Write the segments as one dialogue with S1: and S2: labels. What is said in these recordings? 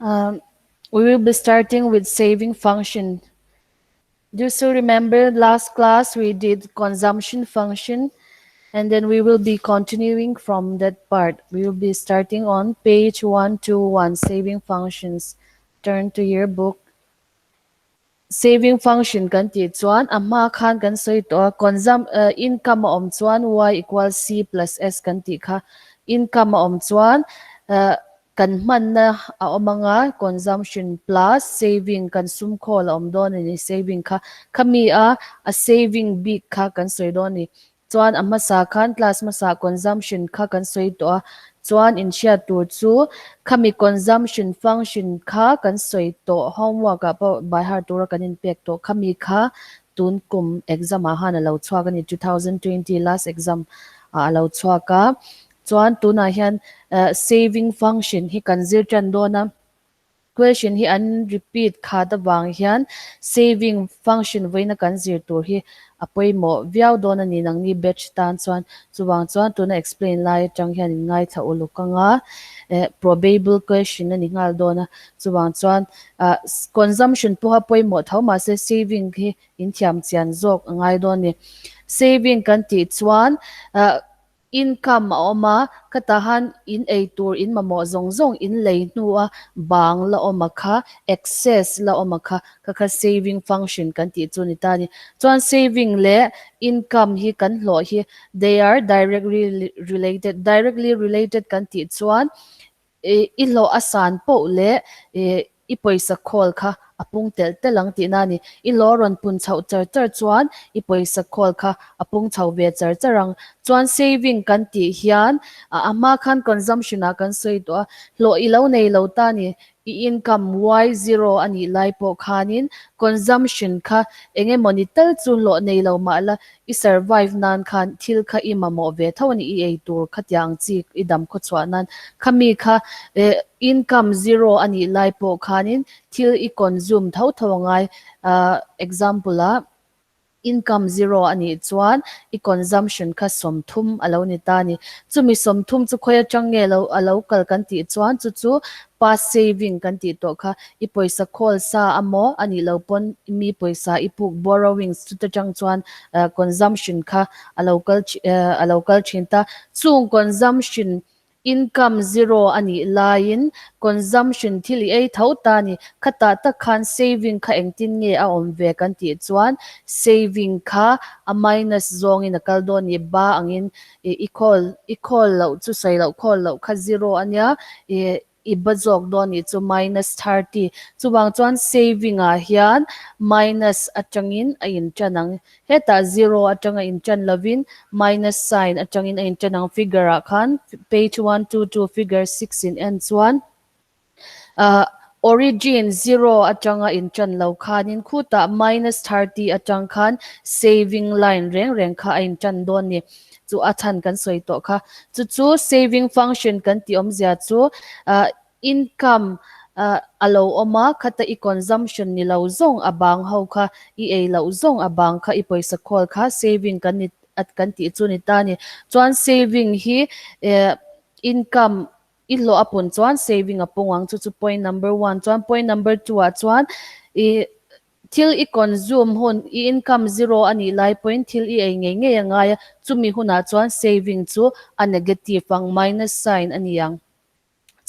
S1: Um, we will be starting with saving function. Do you still remember last class we did consumption function and then we will be continuing from that part. We will be starting on page 121, saving functions. Turn to your book. Saving function kan tih chuan a hma khan kan sawi tawh a, consum income a awm chuan y equal c plus s kan tih kha. Income a awm chuan kan hmanna a awm anga consumption plus saving kan sum khawl a awm dawn a ni saving kha. Khami a a saving bik kha kan sawi dawn a ni. Chuan a hmasa khan class hmasa consumption kha kan sawi tawh a, chuan inhriat tur chu khami consumption function kha kan sawi tawh homework ah pawh by heart tura kan inpek tawh khami kha tun kum exam ah han a lo chhuak a ni 2020 last exam ah a lo chhuak a, chuan tunah hian saving function hi kan zir tan dawn a. Question hi an repeat khat avang hian saving function vawiina kan zir tur hi a pawimawh viau dawn a ni nangni batch tan chuan. Chuvang chuan tuna explain lai atang hian in ngaithla uluk anga eh probable question a ni nghal dawn a. Chuvang chuan ah consumption pawha pawimawh tho mahse saving hi in thiam chian zawk a ngai dawn a ni. Saving kan tih chuan ah Income a awm a, ka tahan in ei tur in mamawh zawng zawng in lei hnua bang la awm a kha, excess la awm a kha, kha kha saving function kan tih chu ni ta a ni. Chuan saving leh income hi kan hlawh hi they are directly related, directly related kan tih chuan I hlawh a san poh leh i pawisa khawl kha a pung telh telh ang tihna a ni. I hlawh rawn pun chhoh char char chuan i pawisa khawl kha a pung chho ve char char ang. Chuan saving kan tih hian a hma khan consumption ah kan sawi tawh a, hlawh i lo nei lo ta a ni. I income y zero a nih lai pawh khanin consumption kha eng emawni tal chu hlawh nei lo mah la I survive nan khan thil kha i mamawh ve tho a ni, i ei tur khatiang ang chi i dam khaw chhuah nan khami kha eh income zero a nih lai pawh khanin thil i consume tho tho a ngai. Ah example ah income zero a nih chuan i consumption kha 30 a lo ni ta a ni. Chumi 30 chu khawi atang nge lo a lo kal kan tih chuan chu chu Past saving kan tih tawh kha i pawisa khawl sa a maw a nih lo pawn mi pawisa i puk borrowings chuta tang chuan consumption kha a lo kal a lo kal thin ta. Chung consumption income zero a nih laiin consumption thil i ei tho ta a ni. Khatah tak khan saving kha engtin nge a awm ve kan tih chuan saving kha a minus zawngin a kal dawn a ni. Ba angin I khawl i khawl loh chu sawi loh khawl loh kha zero a nia i i ba zawk dawn nih chu minus 30 chuvang chuan saving ah hian minus atangin a in tan ang hetah zero atanga in tan lovin minus sign atangin a in tan ang figure ah khan page 122 figure 6 in en chuan Ahh origin zero atanga inṭan lo khanin khutah minus 30 atang khan saving line reng reng kha a inṭan dawn ni. Chu a chhan kan sawi tawh kha. Chu chu saving function kan tih awmzia chu ahh income ahh a lo awm a, khata i consumption ni lo zawng a bang ho kha i ei loh zawng a bang kha i pawisa khawl kha saving kan ni kan tih chu ni ta a ni. Chuan saving hi eh income I hlawh a pun chuan saving a pung ang chu chu point number one chuan point number two ah chuan i thil i consume hun i income zero a nih lai pawhin thil i ei ngei ngei a ngai a chumi hunah chuan saving chu a negative ang minus sign a ni ang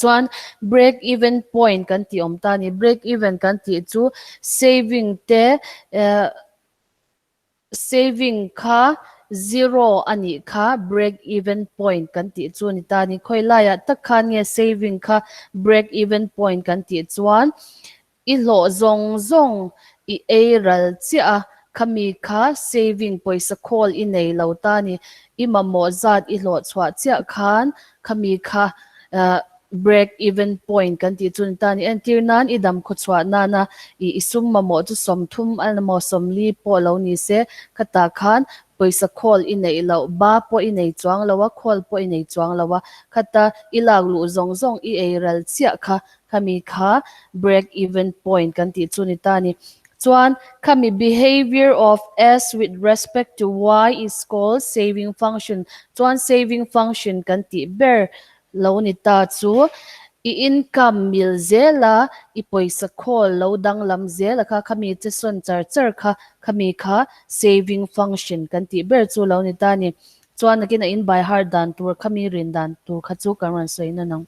S1: chuan break even point kan tih awm ta a ni break even kan tih chu saving te eh Saving kha zero a nih kha break even point kan tih chu a ni ta a ni. Khawi laiah tak khan nge saving kha break even point kan tih chuan i hlawh zawng zawng i ei ral chiah a, khami kha saving pawisa khawl i nei lo ta a ni. I mamawh zat i hlawh chhuah chiah khan khami kha break even point kan tih chu ni ta a ni. Entir nan i dam khawchhuah nana i i sum mamawh chu 30 emaw 40 pawh lo ni se, khatah khan pawisa khawl i neih loh, ba pawh i nei chuang lo a, khawl pawh i nei chuang lo a, khata i lak luh zawng zawng i ei ral chiah kha khami kha break even point kan tih chu ni ta a ni. Chuan khami behavior of S with respect to Y is called saving function chuan saving function kan tih ber lo ni ta chu. I income mil zela i pawisa khawl lo danglam zela kha khami che sawn char char kha khami kha saving function kan tih ber chu lo ni ta a ni. Chuan nakin a in by heart dan tur khami rin dan tur kha chu kan rawn sawi na nang.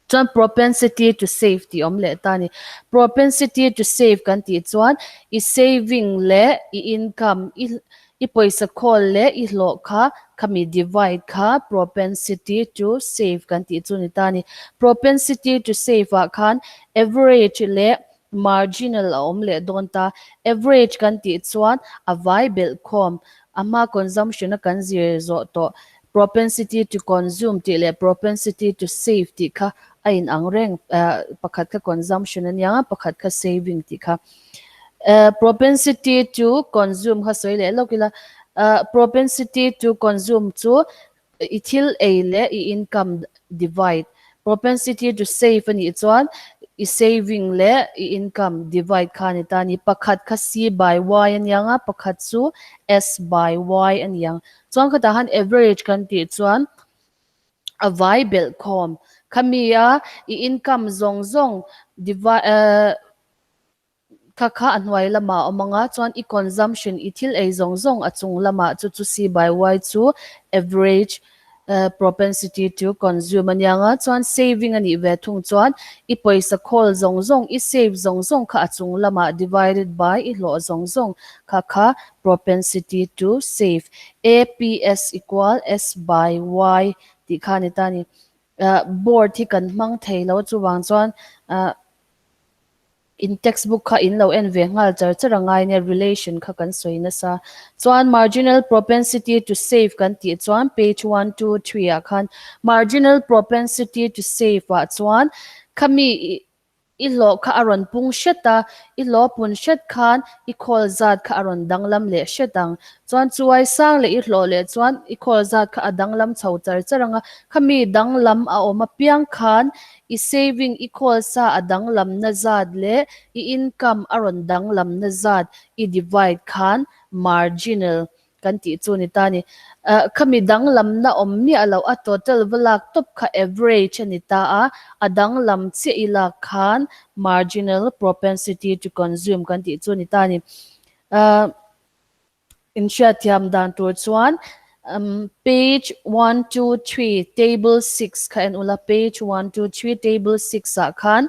S1: Chuan propensity to save tih awm leh ta a ni. Propensity to save kan tih chuan i saving leh i income i I pawisa khawl leh i hlawh kha khami divide kha propensity to save kan tih chu ni ta a ni. Propensity to save ah khan average leh marginal a awm leh dawn ta. Average kan tih chuan a vai belh khawm a hma consumption a kan zir zawh tawh propensity to consume tih leh propensity to save tih kha a inang reng pakhat kha consumption a nia pakhat kha saving tih kha. Propensity to consume kha sawi leh lawk ila, propensity to consume chu i thil ei leh i income divide, propensity to save a nih chuan i saving leh i income divide kha a ni ta a ni. Pakhat kha C by Y a niang a, pakhat chu S by Y a niang. Chuan khatah khan average kan tih chuan a vai belh khawm. Khami a i income zawng zawng divide Kha kha a hnuai lamah a awm ang a, chuan i consumption, i thil ei zawng zawng a chung lamah chu chu C by Y chu average propensity to consume a nia ang a, chuan saving a nih ve thung chuan i pawisa khawl zawng zawng, i save zawng zawng kha a chung lamah divided by i hlawh zawng zawng kha kha propensity to save, APS equal S by Y tih kha a ni ta a ni. Board hi kan hmang thei lo chuvang chuan In textbook kha in lo en ve nghal char char a ngai nia relation kha kan sawi nasa. Chuan marginal propensity to save kan tih chuan page 1, 2, 3 ah khan marginal propensity to save ah chuan khami i hlawh kha a rawn pung hret a, i hlawh pun hret khan i khawl zat kha a rawn danglam leh hret ang. Chuan chuai sang leh i hlawh leh chuan i khawl zat kha a danglam chho char char ang a, khami danglam a awm apiang khan I saving i khawl sa a danglamna zat leh i income a rawn danglamna zat i divide khan marginal kan tih chu ni ta a ni. Khami danglamna awm miah loh a total va lak tawp kha average a ni ta a, a danglam chiah i lak khan marginal propensity to consume kan tih chu ni ta a ni. Inhriatthiam dan tur chuan page 1, 2, 3 table 6 kha en ula, page 1, 2, 3 table 6 ah khan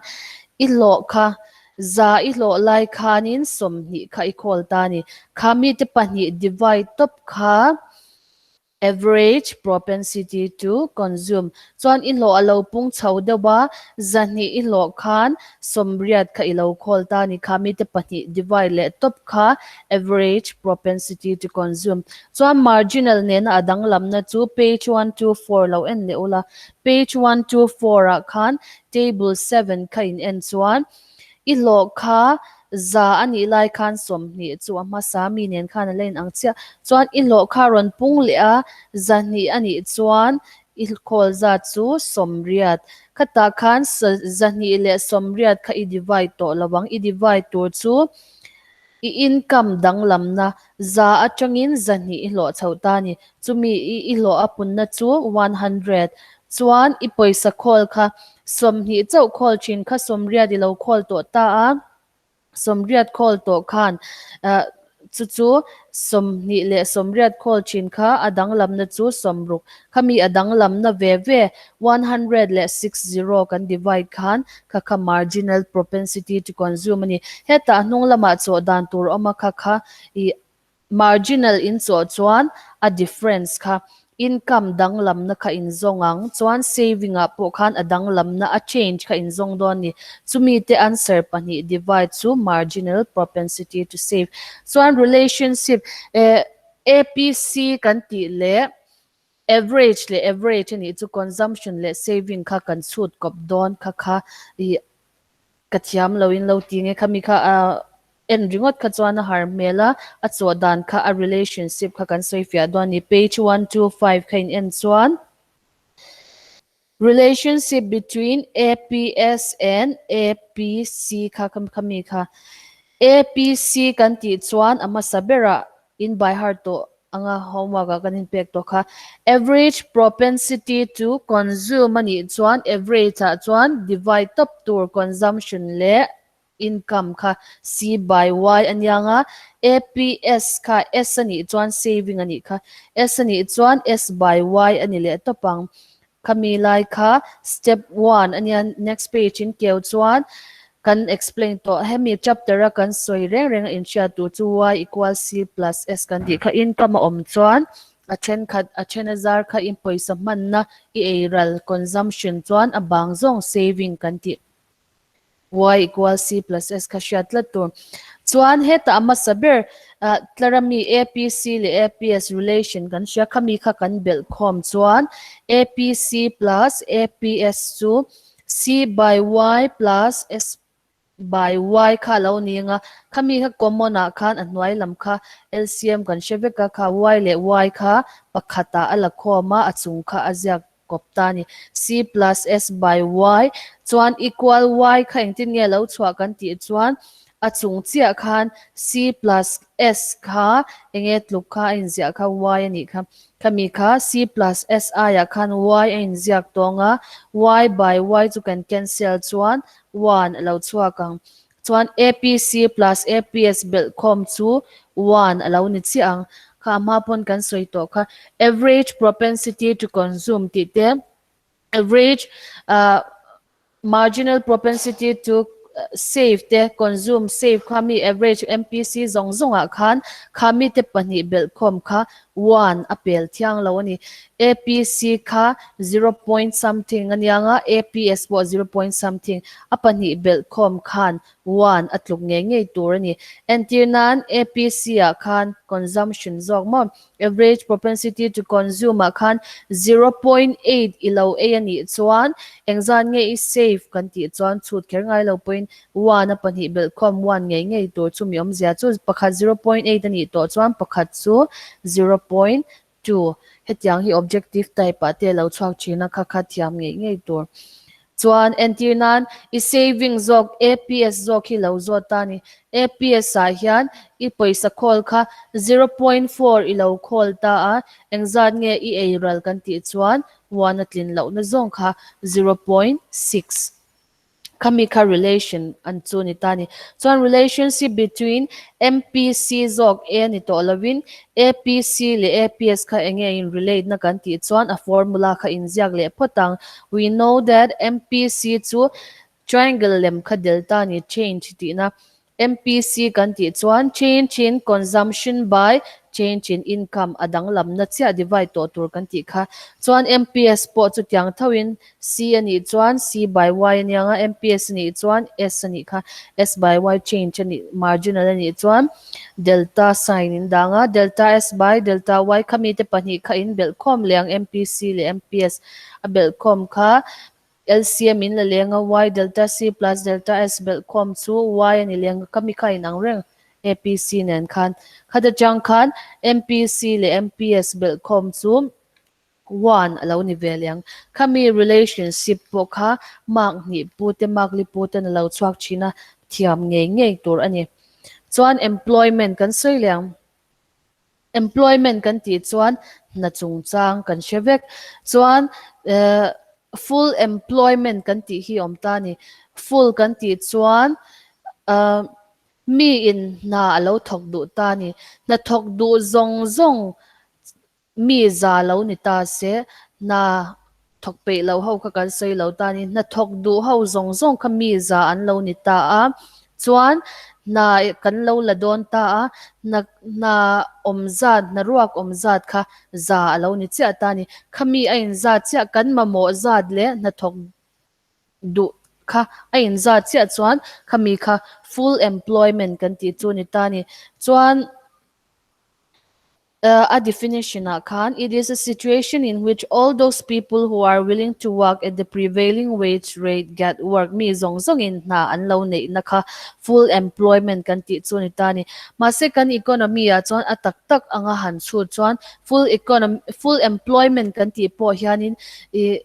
S1: i hlawh kha za i hlawh lai khanin 20 kha i khawl ta a ni. Kha mite pahnih divide tawp kha Average propensity to consume chuan i hlawh a lo pung chho deuh a, 200 i hlawh khan 80 kha i lo khawl ta a ni kha, mite pahnih divide leh tawp kha average propensity to consume chuan marginal nena a danglamna chu page 1, 2, 4 lo en leh ula, page 1, 2, 4 ah khan table 7 kha in en chuan I hlawh kha za a nih lai khan 20 chu a hmasa mi nen khan a la in ang chiah. Chuan i hlawh kha rawn pung leh a, 200 a nih chuan i khawl zat chu 80. Khatah khan 280 kha i divide tawh lo ang. I divide tur chu I income danglamna za atangin 200 i hlawh chhoh ta a ni. Chumi i i hlawh a punna chu 100. Chuan i pawisa khawl kha 20 chauh khawl thin kha 80 i lo khawl tawh ta a. 80 khawl tawh khan chu chu 20 80 khawl thin kha a danglamna chu 60. Khami a danglamna ve ve 100 leh 60 kan divide khan kha kha marginal propensity to consume a ni. Hetah hnung lamah chawh dan tur awm a kha kha i marginal in chawh chuan a difference kha income danglamna kha in zawng ang chuan saving ah pawh khan a danglamna a change kha in zawng dawn a ni. Chumi te answer pahnih divide chu marginal propensity to save. Chuan relationship eh APC kan tih leh Average leh average a nih chu consumption leh saving kha kan chhut kawp dawn kha kha i ka thiam lo in lo ti nge khami kha a en ringawt kha chuan a har hmel a, a chawh dan kha a relationship kha kan sawi fiah dawn a ni. Page 1, 2, 5 kha in en chuan. Relationship between APS and APC kha khami kha APC kan tih chuan a hmasa berah in by heart tawh. anga homework ah kan inpek tawh kha. Average propensity to consume a nih chuan average ah chuan divide tawp tur consumption leh income kha C by Y a nia nga, APS kha S a nih chuan saving a nih kha, S a nih chuan S by Y a ni leh tawp ang. Khami lai kha step one a nia, next page in keu chuan kan explain tawh. Hemi chapter a kan sawi reng reng a inhriat tur chu Y equal C plus S kan tih kha income a awm chuan a thenkhat a then a zar kha in pawisa hmanna i ei ral consumption chuan a bang zawng saving kan tih. Y equal C plus S kha hriat tlat tur. Chuan hetah a hmasa ber tlar ami APC leh APS relation kan hria khami kha kan belh khawm chuan APC plus APS chu C by Y plus S by Y kha a lo ni ang a, khami kha common ah khan a hnuai lam kha LCM kan hre vek a kha Y leh Y kha pakhatah a la khawm a, a chung kha a ziak kawp ta a ni. C plus S by Y chuan equal Y kha engtin nge lo chhuah kan tih chuan a chung chiah khan C plus S kha enge tluk kha a inziah kha Y a nih kha. Khami kha C plus S aiah khan Y a inziak tawng a, Y by Y chu kan cancel chuan one a lo chhuak ang. Chuan APC plus APS belhkhawm chu one a lo ni chiah ang. Kha a hma pawn kan sawi tawh kha. Average propensity to consume tih te, average marginal propensity to save te, consume, save kha mi average MPC zawng zawngah khan kha mite pahnih belhkhawm kha one a pel thiang lo a ni. APC kha zero point something a nia nga, APS pawh zero point something a pahnih belhkhawm khan one a tluk ngei ngei tur a ni. Entir nan APC ah khan consumption zawk maw, average propensity to consume ah khan 0.8 i lo ei a nih chuan engzat nge i save kan tih chuan chhut kher ngai lo pawhin one a pahnih belhkhawm one ngei ngei tur chumi awmzia chu pakhat 0.8 a nih tawh chuan pakhat chu 0.2 hetiang hi objective type ah te a lo chhuak thin a kha kha thiam ngei ngei tur chuan entir nan i saving zawk APS zawk hi lo zawt ta a ni APS ah hian i pawisa khawl kha 0.4 i lo khawl ta a engzat nge i ei ral kan tih chuan one a tlin lohna zawng kha 0.6 Khami kha relation an chu ni ta ni. Chuan relationship between MPC zawk A ni tawh lovin APC leh APS kha enge a in relate na kan tih chuan a formula kha inziak leh phawt ang. We know that MPC chu triangle lem kha delta ni change tihna. MPC kan tih chuan change in consumption by change in income a danglamna chiah divide tawh tur kan tih kha. Chuan MPS pawh chutiang thoin C a nih chuan C by Y a nia nga, MPS a nih chuan S a nih kha. S by Y change a nih marginal a nih chuan delta sign in dang a, delta S by delta Y kha mite pahnih kha in belhkhawm leh ang MPC leh MPS a belhkhawm kha. LCM in la leng a, Y delta C plus delta S belhkhawm chu Y a ni leng a, ka mi kha inang reng APC nen khan. Khat atang khan MPC leh MPS belhkhawm chu one a lo ni ve leng. Khami relationship pawh kha mark hnih pu te mark li pu ten a lo chhuak thin a, thiam ngei ngei tur a ni. Chuan employment kan sawi leng. Employment kan tih chuan hna chungchang kan hre vek. Chuan eh full employment kan tih hi awm ta a ni. Full kan tih chuan eh mi in hna a lo thawk duh ta a ni. Hna thawk duh zawng zawng mi za lo ni ta se hna thawk peih lo ho kha kan sawi lo ta a ni. Hna thawk duh ho zawng zawng kha mi za an lo ni ta a, chuan hna kan lo la dawn ta a, hna hna awm zat, hna ruak awm zat kha za a lo ni chiah ta a ni. Khami a inzat chiah kan mamawh zat leh hna thawk duh kha a inzat chiah chuan khami kha full employment kan tih chu a ni ta a ni. Chuan. A definition ah khan it is a situation in which all those people who are willing to work at the prevailing wage rate get work mi zawng zawngin hna an lo neihna kha full employment kan tih chu a ni ta a ni. Mahse kan economy ah chuan a tak tak anga han chhut chuan full economy full employment kan tih pawh hianin ih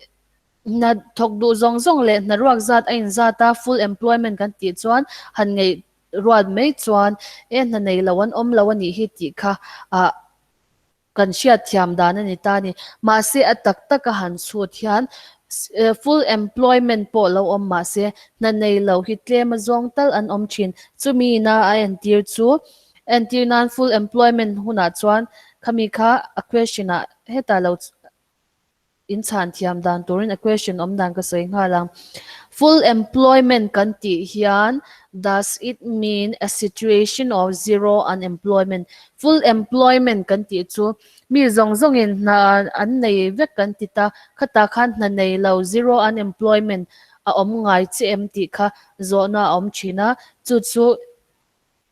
S1: hna thawk duh zawng zawng leh hna ruak zat a inzat a full employment kan tih chuan han ngeih Ruat mai chuan e hna nei lo an awm lo a nih hi tih kha ah Kan hriatthiam dan a ni ta a ni. Mahse a tak taka han chhut hian full employment pawh lo awm mahse hna nei lo hi tlem a zawng tal an awm thin. Chumi ina a entir chu entir nan full employment hunah chuan khami kha a question ah hetah lo In chhan thiam dan turin a question awm dan ka sawi nghal ang. Full employment kan tih hian does it mean a situation of zero unemployment? Full employment kan tih chu mi zawng zawngin hna an nei vek kan ti ta, khatah khan hna nei lo zero unemployment a awm ngai che em tih kha zawhna a awm thin a, chu chu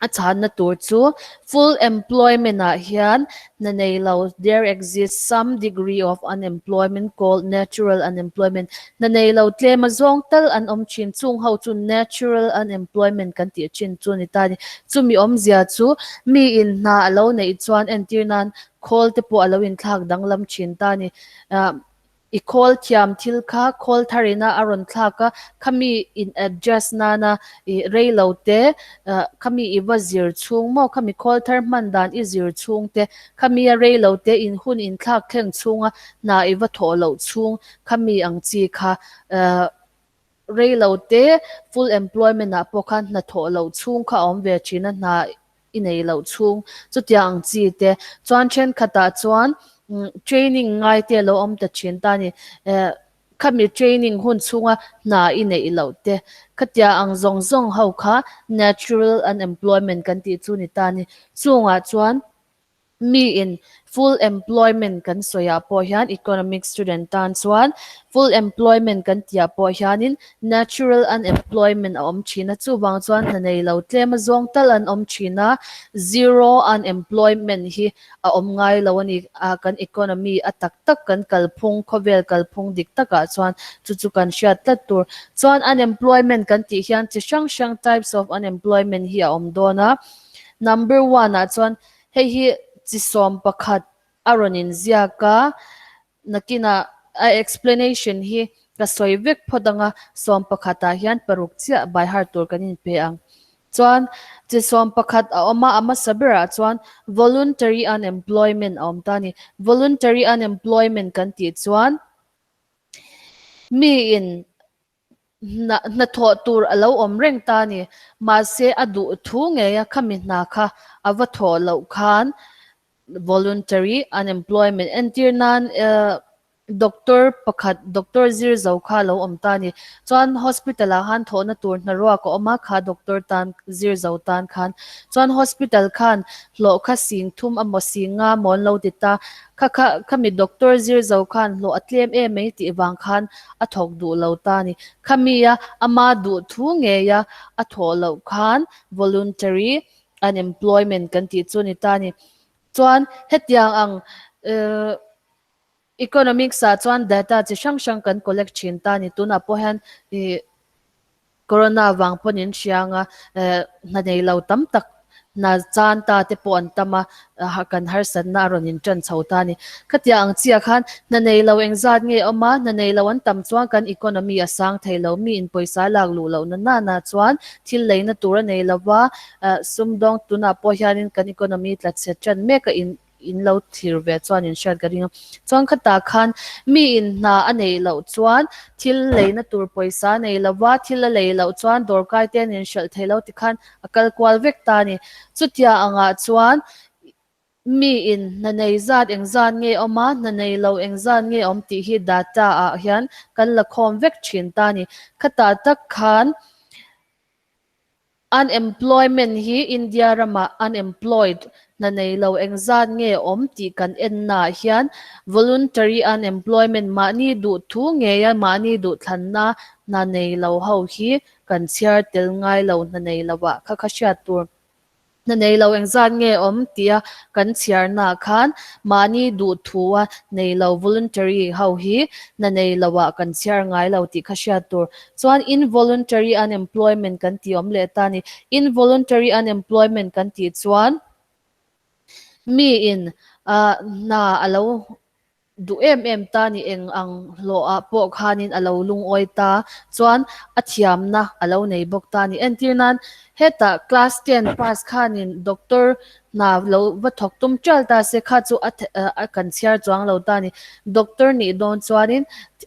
S1: A chhanna tur chu full employment ah hian hna nei lo, there exists some degree of unemployment called natural unemployment, hna nei lo tlem a zawng tal an awm thin, chung ho chu natural unemployment kan tih thin chu a ni ta a ni. Chumi awmzia chu mi in hna a lo neih chuan entir nan khawl te pawh a lo inthlak danglam thin ta a ni. I khawl thiam thil kha khawl thar ina a rawn thlak a, khami in adjust nana i rei lo te, khami i va zir chhung maw, khami khawl thar hman dan i zir chhung te, khami a rei lo te in hun in thlak thleng chhunga hna i va thawh loh chhung, khami ang chi kha rei lo te full employment ah pawh khan hna thawh loh chhung kha a awm ve thin a, hna i nei loh chhung chutiang ang chi te chuan thenkhatah chuan training ngai te a lo awm ta thin ta a ni. Khami training hun chhunga hna i neih loh te khatia ang zawng zawng ho kha natural unemployment kan tih chu ni ta a ni. Chungah chuan miin full employment kan sawiah pawh hian economics student tan chuan full employment kan tihah pawh hianin natural unemployment a awm thin a, chuvang chuan hna nei lo tlem a zawng tal an awm thin a, zero unemployment hi a awm ngai lo a ni. Kan economy a tak tak kan kalphung, khawvel kalphung dik takah chuan chu chu kan hriat tlat tur. Chuan unemployment kan tih hian chi hrang hrang types of unemployment hi a awm dawn a, number one ah chuan Hei hi chi 11 a rawn inziak a, nakinah a explanation hi ka sawi vek phawt ang a, 11 ah hian paruk chiah by heart tur kan inpe ang. Chuan chi 11 a awm a, a hmasa berah chuan voluntary unemployment a awm ta a ni. Voluntary unemployment kan tih chuan miin Hnathawh tur a lo awm reng ta a ni. Mahse, a duh thu ngei a, khami hna kha a va thawh loh khan voluntary unemployment entir nan doctor pakhat, doctor zir zo kha a lo awm ta a ni. Chuan hospital ah khan thawhna tur hnaruak a awm a, kha doctor tan zir zo tan khan. Chuan hospital khan hlawh kha sing thum amaw sing nga maw an lo ti ta. Kha kha khami doctor zir zo khan hlawh a tlem em mai tih vang khan a thawk duh lo ta a ni. Khami a ama duh thu ngei a a thawh loh khan voluntary unemployment kan tih chu a ni ta a ni. Chuan hetiang ang economics ah chuan data chi hrang hrang kan collect thin ta a ni. Tunah pawh hian ih Corona vang pawn in hriang a, hna nei lo tam tak hna chan ta te pawh an tam a, kan harsatna a rawn in tan chho ta a ni. Khatiang ang chiah khan hna nei lo engzat nge awm a, hna nei lo an tam chuan kan economy a sang thei lo, mi in pawisa lak luh loh na nana chuan thil leina tur a nei lo va, sumdawng tunah pawh hianin kan economy tla chhe tan mek a in in lo thlir ve chuan in hriat ka ring a. Chuan khatah khan mi in hna a neih loh chuan thil leina tur pawisa a nei lo va, thil a lei loh chuan dawrkai te an inhralh thei lo tikhan a kal kual vek ta a ni. Chutia angah chuan mi in hna nei zat engzat nge awm a, hna nei lo engzat nge awm tih hi data ah hian kan la khawm vek thin ta a ni. Khatah tak khan Unemployment hi India ramah unemployed, hna nei lo engzat nge awm tih kan ennaah hian voluntary unemployment, mahni duh thu ngeia mahni duhthlanna hna nei lo ho hi kan chhiar tel ngai lo hna nei lovah kha kha hriat tur. Hna nei lo engzat nge awm tia kan chhiarnaah khan mahni duh thua nei lo voluntary ho hi hna nei loah kan chhiar ngai lo tih kha hriat tur. Chuan involuntary unemployment kan tih awm leh ta a ni. Involuntary unemployment kan tih chuan miin hna a lo. duh em em ta ni eng ang hlawh ah pawh khanin a lo lungawi ta chuan a thiamna a lo nei bawk ta ni. Entir nan hetah class ten pass khanin doctor hna lo va thawk tum tial ta se kha chu a kan chhiar chuang lo ta ni. Doctor nih dawn chuanin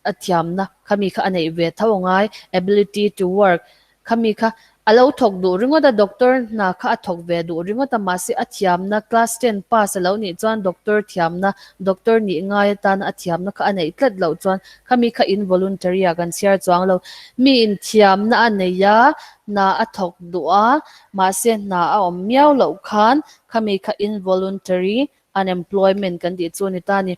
S1: a thiamna khami kha a neih ve tho angai ability to work Khami kha a lo thawk duh ringawt a, doctor hna kha a thawk ve duh ringawt a, mahse a thiamna class ten pass a lo nih chuan doctor thiamna, doctor nih ngai atana a thiamna kha a neih tlat loh chuan khami kha involuntary ah kan chhiar chuang lo. Mi in thiamna a nei a, hna a thawk duh a, mahse hna a awm miau loh khan khami kha involuntary unemployment kan tih chu a ni ta a ni.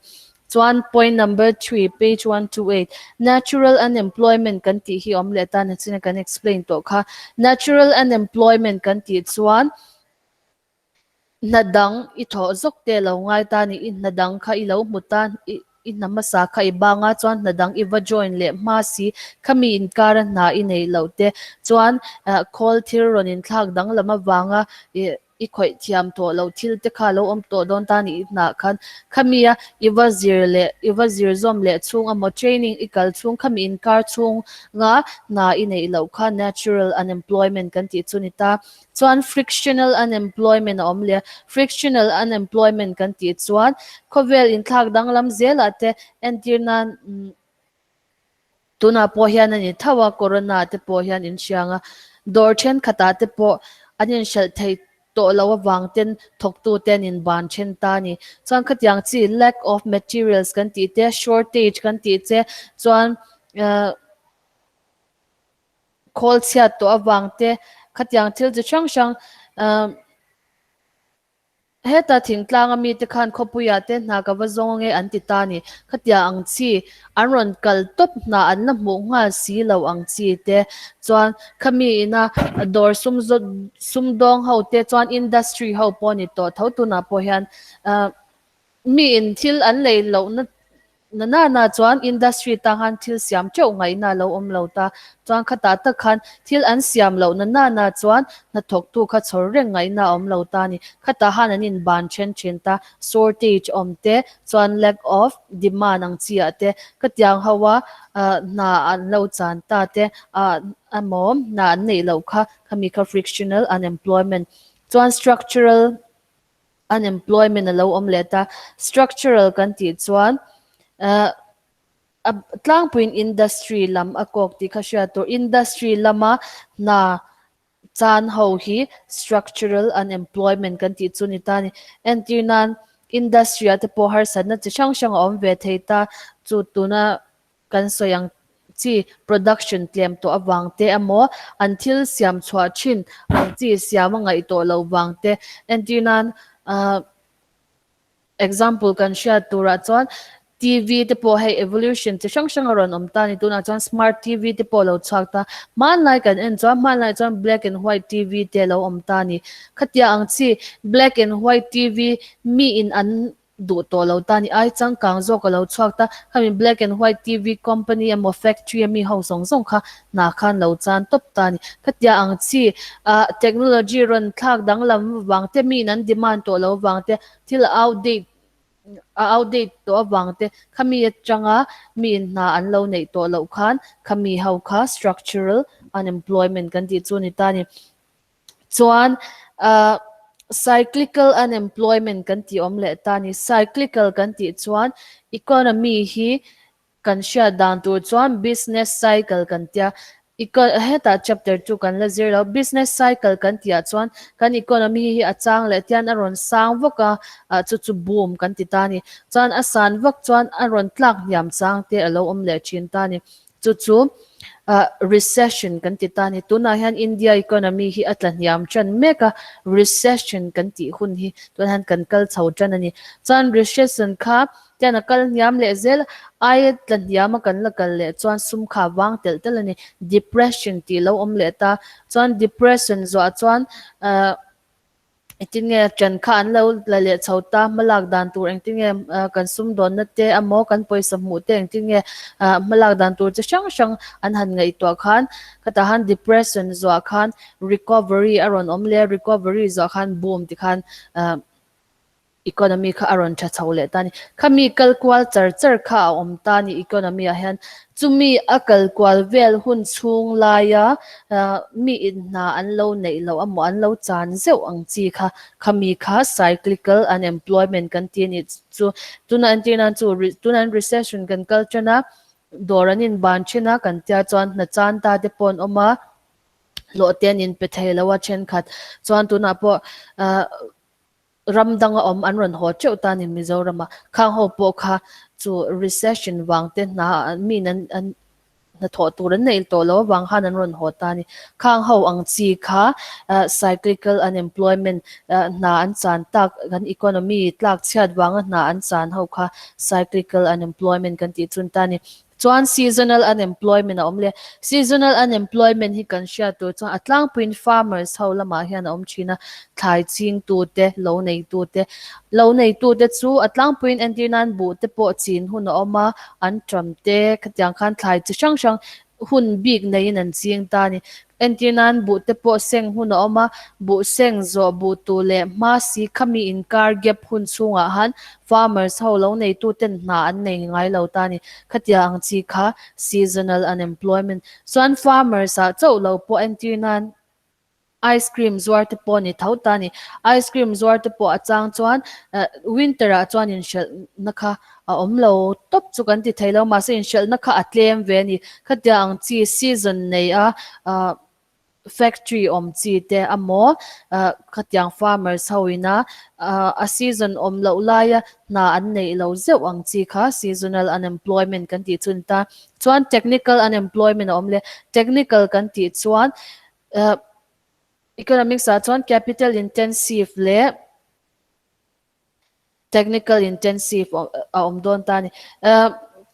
S1: Chuan point number 3, page 128, natural unemployment kan tih hi awm leh ta a ni chin a kan explain tawh kha. Natural unemployment kan tih chuan hna dang i thawh zawk te lo ngai ta a ni, i hna dang kha i lo hmu ta, i i hna hmasa kha i bang a, chuan hna dang i va join leh hma si, khami inkara hna i neih loh te chuan khawl thil rawn inthlak danglam avanga i I khawih thiam tawh loh thil te kha lo awm tawh dawn ta nih hnah khan khami a i va zir leh i va zir zawm leh chhung emaw training i kal chhung khami inkar chhunga hna i neih loh kha natural unemployment kan tih chu ni ta. Chuan frictional unemployment a awm leh a, frictional unemployment kan tih chuan khawvel inthlak danglam zelah te entir nan Tunah pawh hian a ni tho a, corona te pawh hian in hriang a, dawr thenkhatah te pawh an inhralh thei tawh loh avang ten thawktu te an inban then ta a ni. Chuan khatiang chi lack of materials kan tih te, shortage kan tih che chuan eh khawl chhiat tawh avang te khatiang thil chi hrang hrang eh Heta thingtlanga mite khan khawpuiah te hna ka va zawng ange an ti ta a ni. Khatia ang chi an rawn kal tawp hna an la hmuh nghal si lo ang chi te chuan khami ina dawr sum sumdawng ho te chuan industry ho pawh a ni tawh tho tunah pawh hian mi in thil an lei lohna Na na na chuan industry tang han thil siam teuh ngaihna a lo awm lo ta. Chuan khatah tak khan thil an siam loh na na na chuan hnathawktu kha chhawr reng ngaihna a awm lo ta a ni. Khatah han an inban then thin ta. Shortage awm te chuan lack of demand ang chi ah te khatiang ho a hna an lo chan ta te emaw hna an neih loh kha khami kha frictional unemployment chuan structural Unemployment a lo awm leh ta. Structural kan tih chuan eh a tlangpuiin industry lam a kawk tih kha hriat tur. Industry lama hna chan ho hi structural unemployment kan tih chu ni ta a ni. Entir nan industry ah te pawh harsatna chi hrang hrang a awm ve thei ta. Chu tuna Kan sawi ang chi production tlem tawh avang te emaw, an thil siam chhuah thin ang chi siam a ngaih tawh lo vang te entir nan example kan hriat turah chuan TV te pawh hei evolution chi hrang hrang a rawn awm ta a ni. Tunah chuan smart TV te pawh a lo chhuak ta. Hmanlai kan en chuan hmanlai chuan black and white TV te a lo awm ta a ni. Khatia ang chi black and white TV miin an duh tawh lo ta ni ai changkang zawk a lo chhuak ta khami black and white TV company emaw factory ami ho zawng zawng kha hna khan lo chan tawp ta ni khatia ang chi ah technology rawn thlak danglam vang te miin an demand tawh lo vang te thil a outdate a outdate tawh avang te khami atanga miin hna an lo neih tawh loh khan khami ho kha structural unemployment kan tih chu a ni ta ni. Chuan ahh cyclical unemployment kan tih awm leh ta a ni. Cyclical kan tih chuan economy hi kan hriat dan tur chuan business cycle kan tia. Hetah chapter chu kan la zir lo. Business cycle kan tih ah chuan kan economy hi a chang leh tian a rawn sang vak a, ah chu chu boom kan ti ta a ni. Chuan a san vak chuan a rawn tlak hniam chang te a lo awm leh thin ta a ni. Chu chu recession kan ti ta a ni. Tunah hian India economy hi a tla hniam tan mek a, recession kan tih hun hi tunah hian kan kal chho tan a ni. Chuan recession kha tian a kal hniam leh zel aia tla hniam a kan la kal leh chuan sum kha a vang telh telh a ni. Depression tih lo awm leh ta. Chuan depression zuah chuan Engtin nge ṭan kha an lo la leh chho ta, hmalak dan tur engtin nge kan sumdawnna te emaw kan pawisa hmuh te engtin nge hmalak dan tur chi hrang hrang an han ngaihtuah khan khatah han depression zuah khan recovery a rawn awm leh a, recovery zuah khan boom ti khan. Economy kha a rawn tha chho leh ta a ni. Khami kal kual char char kha a awm ta a ni economy ah hian. Chumi a kal kual vel hun chhung laia mi in hna an lo neih loh amaw an lo chan zeuh ang chi kha khami kha cyclical unemployment kan ti a ni. Chu tuna entir nan chu tuna an recession kan kal tan a, dawr an inban thin a kan tia chuan hna chan ta te pawh an awm a, hlawh te an inpe thei lo a thenkhat chuan tunah pawh ah Ram danga awm an rawn haw teuh ta ni Mizorama. Khang ho pawh kha chu recession vang te hna mi in an hnathawh tur an neih tawh lo avang khan an rawn haw ta ni. Khang ho ang chi kha cyclical unemployment hna an chan tak kan economy tlak chhiat vanga hna an chan ho kha cyclical unemployment kan tih chun ta ni. Chuan seasonal unemployment a awm leh. Seasonal unemployment hi kan hriat tur chuan a tlangpuiin farmers ho lamah hian a awm thin a, thlai chingtute, lo neitute. Lo neitute chu a tlangpuiin entir nan buh te pawh chin hun a awm a, an ṭam te khatiang khan thlai chi hrang hrang hun bik neiin an ching ta a ni. Entir nan buh te pawh seng hun a awm a, buh seng zawh buh tu leh hma si khami inkar gap hun chhungah han farmers ho lo neitu ten hna an nei ngai lo ta a ni. Khatia ang chi kha seasonal unemployment chuan farmers ah chauh lo pawh entir nan ice cream zuar te pawh a ni tho ta a ni. Ice cream zuar te pawh a chang chuan winter ah chuan inhrelhna kha a awm lo tawp chu kan ti thei lo mahse inhrelhna kha a tlem ve a ni. Khatia ang chi season nei a factory awm chi te amaw khatiang farmers ho ina a season awm loh laia hna an neih lo zeuh ang chi kha seasonal unemployment kan tih chu a ni ta. Chuan technical unemployment a awm leh technical kan tih chuan economics ah chuan capital intensive leh Technical intensive a awm dawn ta a ni.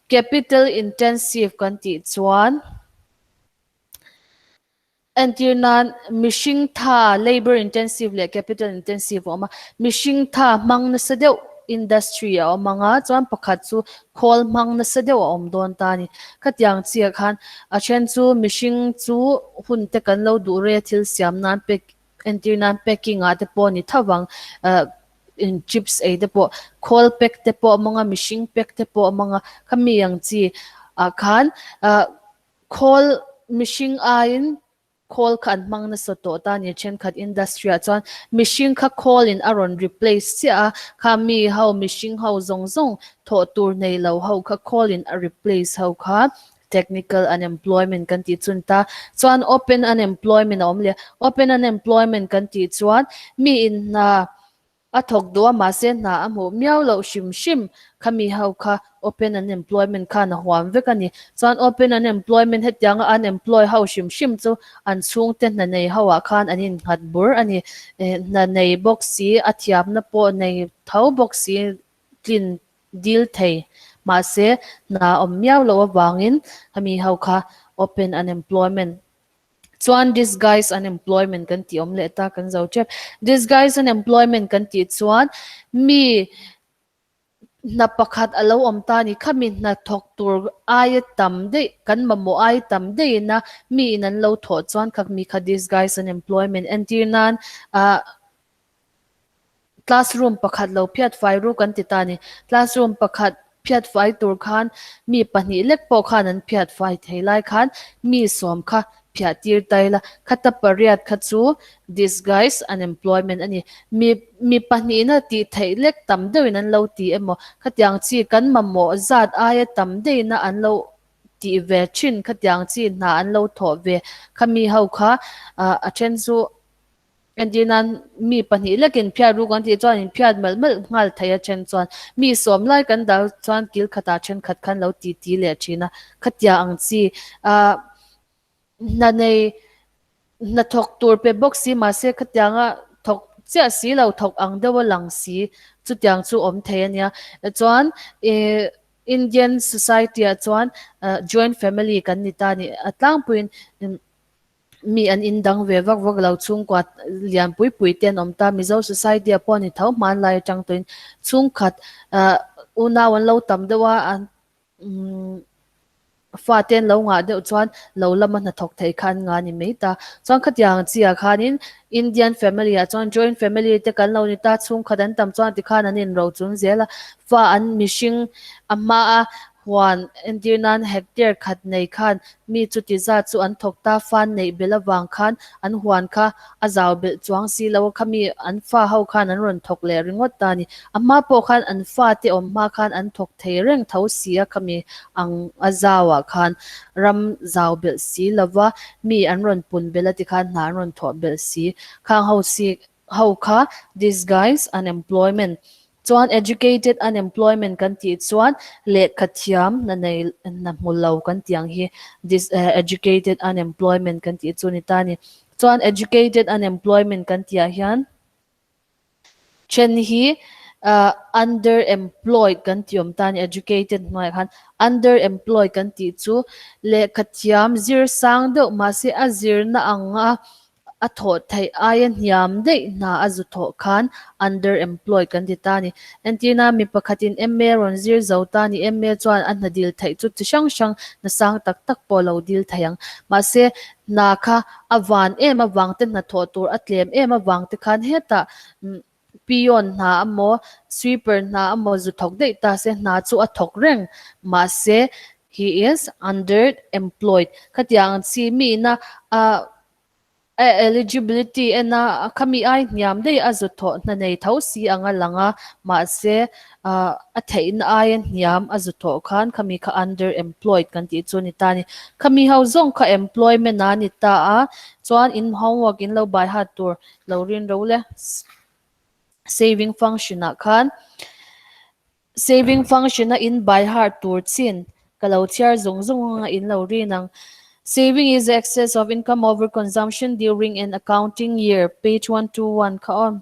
S1: Capital intensive kan tih chuan entir nan mihring tha labour intensive leh capital intensive a awm a. Mihring tha hmang nasa deuh industry a awm ang a, chuan pakhat chu khawl hmang nasa deuh a awm dawn ta a ni. Khatiang chiah khan a then chu mihring chu hun te kan lo duh rei a thil siam nan pek Entir nan packing ah te pawh ni tho vang ah in chips ei te pawh khawl pack te pawh a hmang a mihring pack te pawh a hmang a khami ang chi ah khan ah khawl mihring aiin khawl kha an hmang nasa tawh ta a ni thenkhat industry ah chuan mihring kha khawl in a rawn replace chiah a khami ho mihring ho zawng zawng thawh tur nei lo ho kha khawl in a replace ho kha. Technical unemployment kan tih chun ta chuan open unemployment a awm leh. Open unemployment kan tih chuan mi in hna a thawk duh a mahse hna a hmuh miau loh hrim hrim kha mi ho kha open unemployment khan a huam vek a ni. Chuan open unemployment hetianga unemploy ho hrim hrim chu an chhungte hna nei ho ah khan an innghat bur a ni. Hna nei bawk si a thiamna pawh nei tho bawk si tlin dil thei. Mahse, hna awm miau loh avangin hemi ho kha open unemployment chuan disguise unemployment kan tih awm leh ta kan zo tep. Disguise unemployment kan tih chuan mi hna pakhat a lo awm ta a ni. Khami hna thawk tur aia tam daih, kan mamawh aia tam daihin a mi in an lo thawh chuan kha mi kha disguise unemployment entir nan ah Classroom pakhat lo phiat fai ru kan ti ta a ni. Classroom pakhat phiat fai tur khan mi pahnih lek pawh khan an phiat fai thei lai khan mi sawm kha phiah tir ta ila. Khata pariat kha chu disguise unemployment a ni. Mi mi pahnihna tih theih lek tam deuhin an lo ti emaw khatiang chi kan mamawh zat aia tam deuhina an lo tih ve thin khatiang chi hna an lo thawh ve kha mi ho kha a then chu Entir nan mi pahnih lekin phiat ruk an tih chuan in phiat malh malh nghal thei a then chuan mi sawm lai kan dal chuan kil khatah thenkhat khan lo ti ti leh thin a. Khatia ang chi ah hna nei hna thawk tur pe bawk si mahse khatianga thawk chiah si lo thawk ang deuh a lang si chutiang chu awm thei a nia. Chuan ih Indian society ah chuan joint family kan ni ta a ni a tlangpuiin Mi an indang ve vak vak lo chhungkua lian pui pui te an awm ta. Mizo society ah pawh a ni tho hmanlai atang tawhin chhungkhat unau an lo tam deuh a, an umm. Fate an lo ngah deuh chuan lo lama hnathawk thei kha an ngah ni mai ta. Chuan khatiang chiah khanin Indian family ah chuan joint family te kan lo ni ta, chhungkhat an tam chuan tikhan an inro chung zel a, fa an mihring a hma a huan entir nan hectare khat nei khan mi chuti zat chu an thawk ta, fa an neih belh avang khan an huan kha a zau belh chuang si lo a, khami an fa ho khan an rawn thawk leh ringawt ta a ni. A hma pawh khan an fate awm hma khan an thawk thei reng tho si a, khami ang a zauah khan ram zau belh si lova mi an rawn pun belh a tikhan hna an rawn thawh belh si. Khang ho si ho kha disguise unemployment Chuan educated unemployment kan tih chuan lehkha thiam hna nei hna hmu lo kan tih ang hi dis educated unemployment kan tih chu a ni ta a ni. Chuan educated unemployment kan tih ah hian then hi underemployed kan tih awm ta a ni educated hnuaiah khan underemployed kan tih chu lehkha thiam zir sang deuh mahse a zirna anga A thawh theih aia hniam daih hna a zu thawh khan underemployed kan ti ta a ni. Entirna, mi pakhatin MA rawn zir zo ta a ni. MA chuan a hna dil theih chu chi hrang hrang hna sang tak tak pawh lo dil thei ang. Mahse, hna kha a van em avang te, hna thawh tur a tlem em avang te khan hetah peon hna amaw, sweeper hna amaw zu thawk daih ta se hna chu a thawk reng. Mahse, he is underemployed. Khatiang chi miina a A eligibility en a, khami ai hniam daih a zu thawh hna nei tho si ang a lang a, mahse a theihna aia hniam a zu thawh khan khami kha underemployed kan tih chu a ni ta a ni. Khami ho zawng kha employment a ni ta a, chuan in homework in lo bai hat tur lo rin ro le. Saving function ah khan Saving function a in by heart tur chin ka lo chhiar zung zung anga in lo rin ang. Saving is the excess of income over consumption during an accounting year, page 121 kha aw.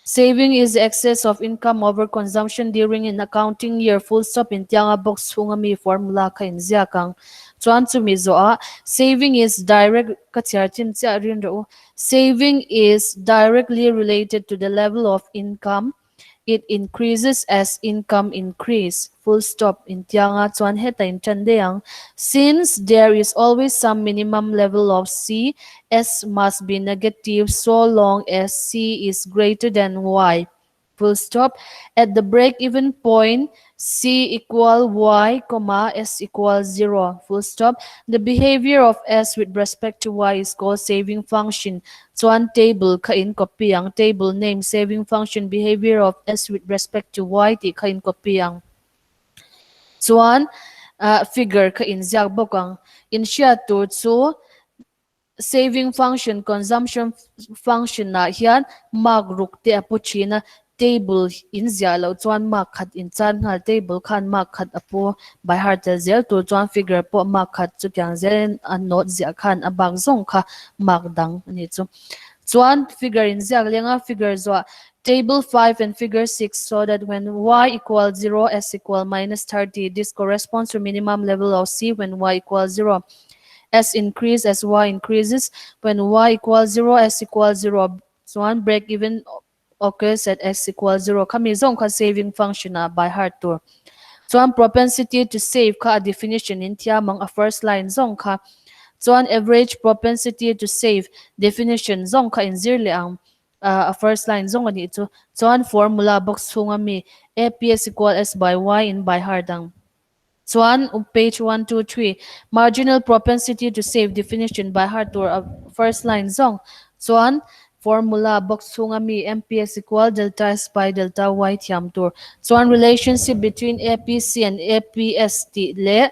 S1: Saving is the excess of income over consumption during an accounting year full stop in tianga box chhunga mi formula kha in ziak ang. Chuan chumi zawhah saving is direct ka chhiar chin chiah rin rawh u. Saving is directly related to the level of income It increases as income increase, full stop, intianga chuan heta in tan daih ang. Since there is always some minimum level of C, S must be negative so long as C is greater than Y, full stop. At the break-even point, C equal Y comma S equal zero, full stop. The behavior of S with respect to Y is called saving function. Chuan table kha in copy ang, table name saving function behavior of S with respect to Y tih kha in copy ang. Chuan figure kha in ziak bawk ang. In hriat tur chu Saving function, consumption function ah hian mark ruk te a pu thin a, table in ziah loh chuan mark khat in chan nghal, table khan mark khat a pu by heart tel zel tur chuan figure pawh mark khat chutiang zelin a note ziah khan a bak zawng kha mark dang a ni chu. Chuan figure in ziak leng a, figure zuah table 5 and figure 6 so that when y equal 0 s equal minus 30 this corresponds to minimum level of c when y equal 0. S increase as y increases when y equal 0 s equal 0 chuan break even occurs at s equal 0 khami zawng kha saving function ah by heart tur chuan propensity to save kha a definition in thiam ang a first line zawng kha chuan average propensity to save definition zawng kha in zir leh ang a first line zawng a nih chu chuan formula box chhunga mi APS equal s by y in by heart ang. Chuan page 1 2 3 marginal propensity to save definition by heart tur a first line zawng chuan formula box chhunga mi MPS equal delta S by delta Y thiam tur chuan relationship between APC and APS tih leh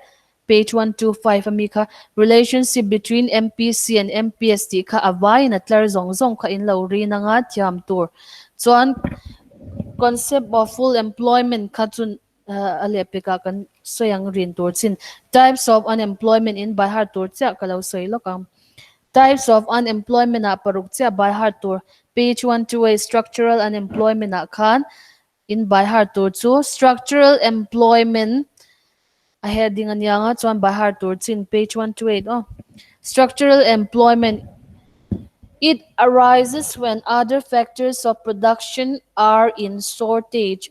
S1: page 125 a mi kha relationship between MPC and MPS tih kha a vaiin a tlar zawng zawng kha in lo rin anga thiam tur chuan concept of full employment kha chu A lehpekah kan sawi ang rin tur chin. Types of unemployment in by heart tur chiah ka lo sawi lawk ang. Types of unemployment ah paruk chiah by heart tur. Page 128 structural unemployment ah khan in by heart tur chu structural employment a heading a nia nga chuan by heart tur chin page 128 aw. Structural employment It arises when other factors of production are in shortage.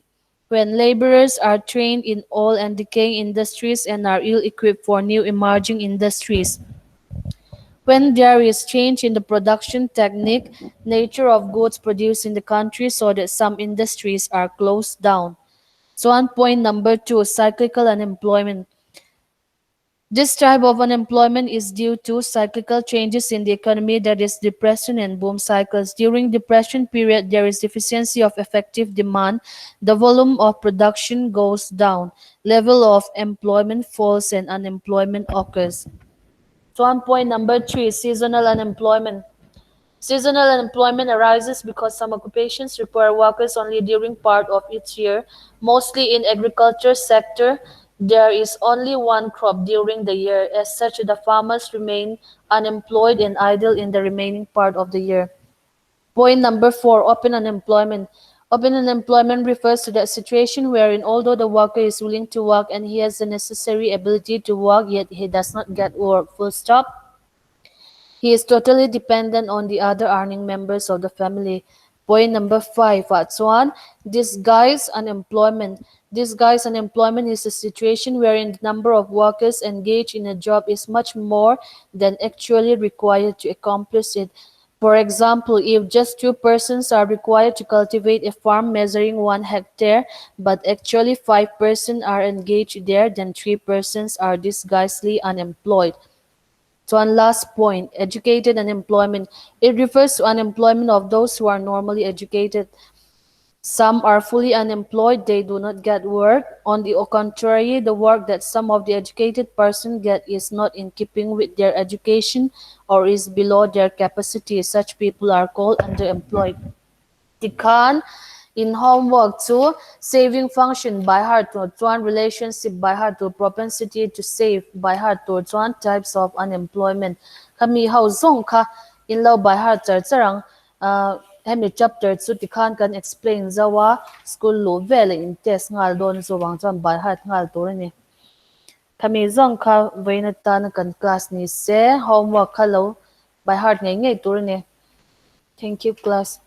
S1: When laborers are trained in old and decaying industries and are ill-equipped for new emerging industries. When there is change in the production technique, nature of goods produced in the country so that some industries are closed down. Chuan point number 2, cyclical unemployment. This type of unemployment is due to cyclical changes in the economy, that is depression and boom cycles. During depression period, there is deficiency of effective demand. The volume of production goes down. Level of employment falls and unemployment occurs. Chuan point number 3, seasonal unemployment. Seasonal unemployment arises because some occupations require workers only during part of each year. Mostly in agriculture sector, there is only one crop during the year. As such, the farmers remain unemployed and idle in the remaining part of the year. Point number 4, open unemployment. Open unemployment refers to that situation wherein although the worker is willing to work and he has the necessary ability to work, yet he does not get work. Full stop. He is totally dependent on the other earning members of the family. Point number 5, ah chuan disguise unemployment. Disguise unemployment is a situation wherein the number of workers engaged in a job is much more than actually required to accomplish it. For example, if just 2 persons are required to cultivate a farm measuring 1 hectare, but actually 5 persons are engaged there, then 3 persons are disguisedly unemployed. Chuan last point, educated unemployment. It refers to unemployment of those who are normally educated. Some are fully unemployed, they do not get work. On the contrary, the work that some of the educated person get is not in keeping with their education or is below their capacity. Such people are called underemployed. Tikhan in homework chu saving function by heart tur chuan relationship by heart tur propensity to save by heart tur chuan types of unemployment. Khami ho zawng kha in lo by heart char char ang. Hemi chapter chu tikhan kan explain zawa school lu vel in test ngal dawn chuwang chuan by heart ngal tur ani. Khami zawng kha vawiin atana kan class ni se homework kha lo by heart ngei ngei tur ani. Thank you class.